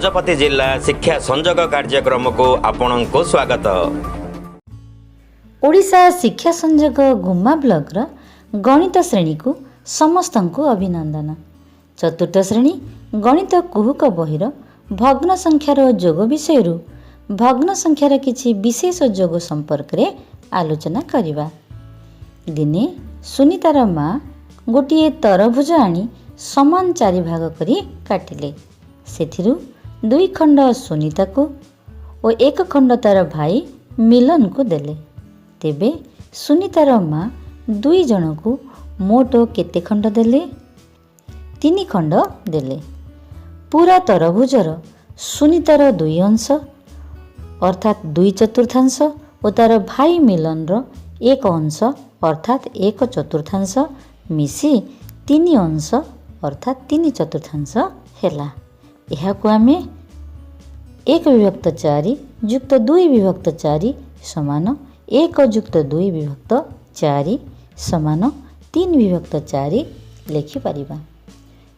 ଗଜପତି ଜିଲ୍ଲା ଶିକ୍ଷା ସଂଯୋଗ କାର୍ଯ୍ୟକ୍ରମକୁ ଆପଣଙ୍କୁ ସ୍ୱାଗତ। ଓଡ଼ିଶା ଶିକ୍ଷା ସଂଯୋଗ ଗୁମ୍ମା ବ୍ଲକର ଗଣିତ ଶ୍ରେଣୀକୁ ସମସ୍ତଙ୍କୁ ଅଭିନନ୍ଦନ। ଚତୁର୍ଥ ଶ୍ରେଣୀ ଗଣିତ କୁହୁକ ବହିର ଭଗ୍ନ ସଂଖ୍ୟାର ଯୋଗ ବିଷୟରୁ ଭଗ୍ନ ସଂଖ୍ୟାର କିଛି ବିଶେଷ ଯୋଗ ସମ୍ପର୍କରେ ଆଲୋଚନା କରିବା। ଦିନେ ସୁନିତାର ମା ଗୋଟିଏ ତରଭୁଜ ଆଣି ସମାନ ଚାରି ଭାଗ କରି କାଟିଲେ। ସେଥିରୁ ଦୁଇ ଖଣ୍ଡ ସୁନିତାକୁ ଓ ଏକ ଖଣ୍ଡ ତାର ଭାଇ ମିଲନକୁ ଦେଲେ। ତେବେ ସୁନିତାର ମା ଦୁଇ ଜଣକୁ ମୋଟ କେତେ ଖଣ୍ଡ ଦେଲେ? ତିନି ଖଣ୍ଡ ଦେଲେ। ପୁରା ତରଭୁଜର ସୁନିତାର ଦୁଇ ଅଂଶ, ଅର୍ଥାତ୍ ଦୁଇ ଚତୁର୍ଥାଂଶ ଓ ତାର ଭାଇ ମିଲନର ଏକ ଅଂଶ, ଅର୍ଥାତ୍ ଏକ ଚତୁର୍ଥାଂଶ ମିଶି ତିନି ଅଂଶ, ଅର୍ଥାତ୍ ତିନି ଚତୁର୍ଥାଂଶ ହେଲା। ଏହାକୁ ଆମେ ଏକ ବିଭକ୍ତ ଚାରି ଯୁକ୍ତ ଦୁଇ ବିଭକ୍ତ ଚାରି ସମାନ ଏକ ଯୁକ୍ତ ଦୁଇ ବିଭକ୍ତ ଚାରି ସମାନ ତିନି ବିଭକ୍ତ ଚାରି ଲେଖିପାରିବା।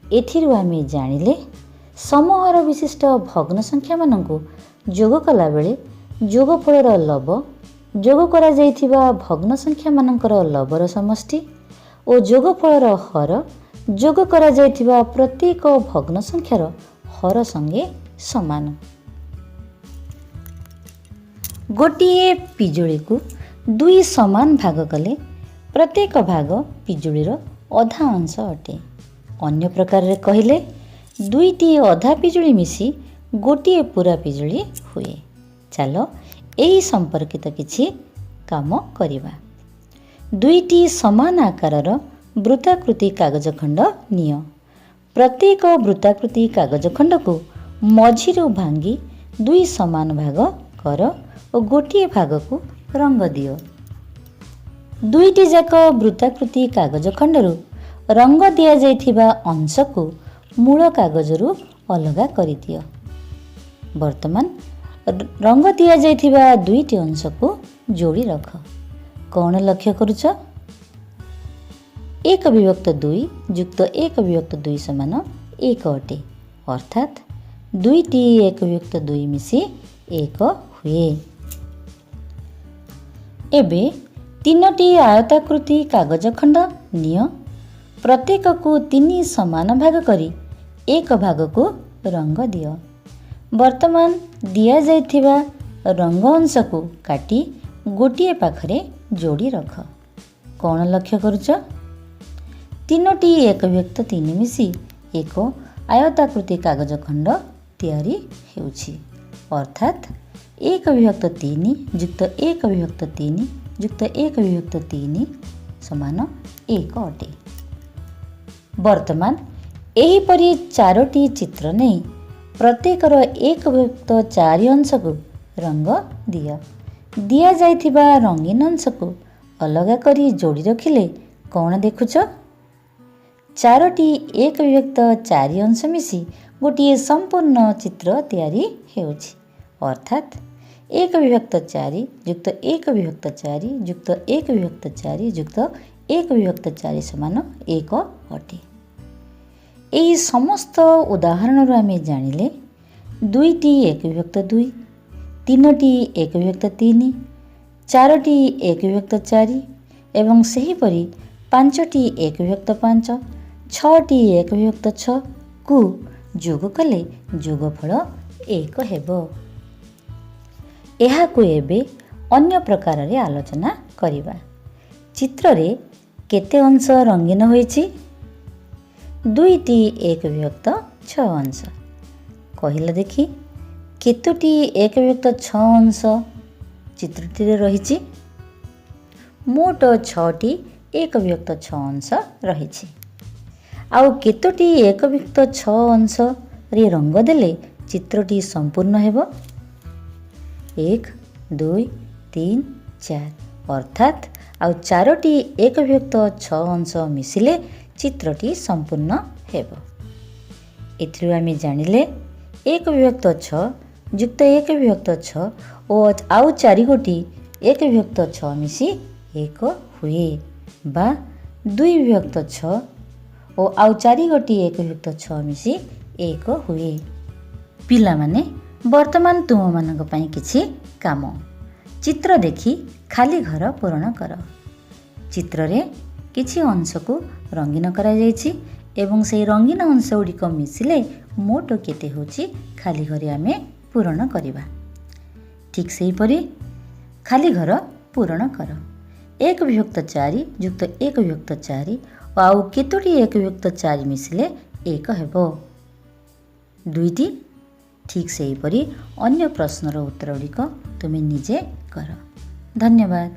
ଏଥିରୁ ଆମେ ଜାଣିଲେ, ସମହର ବିଶିଷ୍ଟ ଭଗ୍ନ ସଂଖ୍ୟାମାନଙ୍କୁ ଯୋଗ କଲାବେଳେ ଯୋଗଫଳର ଲବ ଯୋଗ କରାଯାଇଥିବା ଭଗ୍ନ ସଂଖ୍ୟାମାନଙ୍କର ଲବର ସମଷ୍ଟି ଓ ଯୋଗଫଳର ହର ଯୋଗ କରାଯାଇଥିବା ପ୍ରତ୍ୟେକ ଭଗ୍ନ ସଂଖ୍ୟାର ହର ସଙ୍ଗେ ସମାନ। ଗୋଟିଏ ପିଜୁଳିକୁ ଦୁଇ ସମାନ ଭାଗ କଲେ ପ୍ରତ୍ୟେକ ଭାଗ ପିଜୁଳିର ଅଧା ଅଂଶ ଅଟେ। ଅନ୍ୟ ପ୍ରକାରରେ କହିଲେ, ଦୁଇଟି ଅଧା ପିଜୁଳି ମିଶି ଗୋଟିଏ ପୁରା ପିଜୁଳି ହୁଏ। ଚାଲ, ଏହି ସମ୍ପର୍କିତ କିଛି କାମ କରିବା। ଦୁଇଟି ସମାନ ଆକାରର ବୃତ୍ତାକୃତି କାଗଜ ଖଣ୍ଡ ନିଅ। ପ୍ରତ୍ୟେକ ବୃତ୍ତାକୃତି କାଗଜ ଖଣ୍ଡକୁ ମଝିରୁ ଭାଙ୍ଗି ଦୁଇ ସମାନ ଭାଗ କର ଓ ଗୋଟିଏ ଭାଗକୁ ରଙ୍ଗ ଦିଅ। ଦୁଇଟି ଯାକ ବୃତ୍ତାକୃତି କାଗଜ ଖଣ୍ଡରୁ ରଙ୍ଗ ଦିଆଯାଇଥିବା ଅଂଶକୁ ମୂଳ କାଗଜରୁ ଅଲଗା କରିଦିଅ। ବର୍ତ୍ତମାନ ରଙ୍ଗ ଦିଆଯାଇଥିବା ଦୁଇଟି ଅଂଶକୁ ଯୋଡ଼ି ରଖ। କ'ଣ ଲକ୍ଷ୍ୟ କରୁଛ? ଏକ ବିଭକ୍ତ ଦୁଇ ଯୁକ୍ତ ଏକ ବିଭକ୍ତ ଦୁଇ ସମାନ ଏକ ଅଟେ, ଅର୍ଥାତ୍ ଦୁଇଟି ଏକ ବିଭକ୍ତ ଦୁଇ ମିଶି ଏକ ହୁଏ। ଏବେ ତିନୋଟି ଆୟତାକୃତି କାଗଜ ଖଣ୍ଡ ନିଅ। ପ୍ରତ୍ୟେକକୁ ତିନି ସମାନ ଭାଗ କରି ଏକ ଭାଗକୁ ରଙ୍ଗ ଦିଅ। ବର୍ତ୍ତମାନ ଦିଆଯାଇଥିବା ରଙ୍ଗ ଅଂଶକୁ କାଟି ଗୋଟିଏ ପାଖରେ ଯୋଡ଼ି ରଖ। କ'ଣ ଲକ୍ଷ୍ୟ କରୁଛ? ତିନୋଟି ଏକ ବିଭକ୍ତ ତିନି ମିଶି ଏକ ଆୟତାକୃତି କାଗଜ ଖଣ୍ଡ ତିଆରି ହେଉଛି, ଅର୍ଥାତ୍ ଏକ ବିଭକ୍ତ ତିନି ଯୁକ୍ତ ଏକ ବିଭକ୍ତ ତିନି ଯୁକ୍ତ ଏକ ବିଭକ୍ତ ତିନି ସମାନ ଏକ ଅଟେ। ବର୍ତ୍ତମାନ ଏହିପରି ଚାରୋଟି ଚିତ୍ର ନେଇ ପ୍ରତ୍ୟେକର ଏକ ବିଭକ୍ତ ଚାରି ଅଂଶକୁ ରଙ୍ଗ ଦିଅ। ଦିଆଯାଇଥିବା ରଙ୍ଗୀନ ଅଂଶକୁ ଅଲଗା କରି ଯୋଡ଼ି ରଖିଲେ କ'ଣ ଦେଖୁଛ? ଚାରୋଟି ଏକ ବିଭକ୍ତ ଚାରି ଅଂଶ ମିଶି ଗୋଟିଏ ସମ୍ପୂର୍ଣ୍ଣ ଚିତ୍ର ତିଆରି ହେଉଛି, ଅର୍ଥାତ୍ ଏକ ବିଭକ୍ତ ଚାରି ଯୁକ୍ତ ଏକ ବିଭକ୍ତ ଚାରି ଯୁକ୍ତ ଏକ ବିଭକ୍ତ ଚାରି ଯୁକ୍ତ ଏକ ବିଭକ୍ତ ଚାରି ସମାନ ଏକ ଅଟେ। ଏହି ସମସ୍ତ ଉଦାହରଣରୁ ଆମେ ଜାଣିଲେ, ଦୁଇଟି ଏକ ବିଭକ୍ତ ଦୁଇ, ତିନୋଟି ଏକ ବିଭକ୍ତ ତିନି, ଚାରୋଟି ଏକ ବିଭକ୍ତ ଚାରି ଏବଂ ସେହିପରି ପାଞ୍ଚଟି ଏକ ବିଭକ୍ତ ପାଞ୍ଚ, ଛଅଟି ଏକ ବିଭକ୍ତ ଛଅକୁ ଯୋଗ କଲେ ଯୋଗଫଳ ଏକ ହେବ। ଏହାକୁ ଏବେ ଅନ୍ୟ ପ୍ରକାରରେ ଆଲୋଚନା କରିବା। ଚିତ୍ରରେ କେତେ ଅଂଶ ରଙ୍ଗୀନ ହୋଇଛି? ଦୁଇଟି ଏକ ବିଭକ୍ତ ଛଅ ଅଂଶ। କହିଲ ଦେଖି, କେତୋଟି ଏକ ବିଭକ୍ତ ଛଅ ଅଂଶ ଚିତ୍ରଟିରେ ରହିଛି? ମୋଟ ଛଅଟି ଏକ ବିଭକ୍ତ ଛଅ ଅଂଶ ରହିଛି। ଆଉ କେତୋଟି ଏକ ବିଭକ୍ତ ଛଅ ଅଂଶରେ ରଙ୍ଗ ଦେଲେ ଚିତ୍ରଟି ସମ୍ପୂର୍ଣ୍ଣ ହେବ? ଏକ, ଦୁଇ, ତିନି, ଚାରି, ଅର୍ଥାତ୍ ଆଉ ଚାରୋଟି ଏକ ବିଭକ୍ତ ଛଅ ଅଂଶ ମିଶିଲେ ଚିତ୍ରଟି ସମ୍ପୂର୍ଣ୍ଣ ହେବ। ଏଥିରୁ ଆମେ ଜାଣିଲେ, ଏକ ବିଭକ୍ତ ଛଅ ଯୁକ୍ତ ଏକ ବିଭକ୍ତ ଛଅ ଓ ଆଉ ଚାରି ଗୋଟି ଏକ ବିଭକ୍ତ ଛଅ ମିଶି ଏକ ହୁଏ ବା ଦୁଇ ବିଭକ୍ତ ଛଅ ଓ ଆଉ ଚାରି ଗୋଟି ଏକ ବିଭକ୍ତ ଛଅ ମିଶି ଏକ ହୁଏ। ପିଲାମାନେ, ବର୍ତ୍ତମାନ ତୁମମାନଙ୍କ ପାଇଁ କିଛି କାମ। ଚିତ୍ର ଦେଖି ଖାଲି ଘର ପୂରଣ କର। ଚିତ୍ରରେ କିଛି ଅଂଶକୁ ରଙ୍ଗୀନ କରାଯାଇଛି ଏବଂ ସେହି ରଙ୍ଗୀନ ଅଂଶ ଗୁଡ଼ିକ ମିଶିଲେ ମୋଟ କେତେ ହେଉଛି, ଖାଲି ଘରେ ଆମେ ପୂରଣ କରିବା। ଠିକ୍ ସେହିପରି ଖାଲି ଘର ପୂରଣ କର। 1 ବିଭକ୍ତ 4 ଯୁକ୍ତ 1 ବିଭକ୍ତ 4 ଓ ଆଉ କେତୋଟି 1 ବିଭକ୍ତ 4 ମିଶିଲେ 1 ହେବ? 2ଟି। ଠିକ୍ ସେହିପରି ଅନ୍ୟ ପ୍ରଶ୍ନର ଉତ୍ତର ଗୁଡ଼ିକ ତୁମେ ନିଜେ କର। ଧନ୍ୟବାଦ।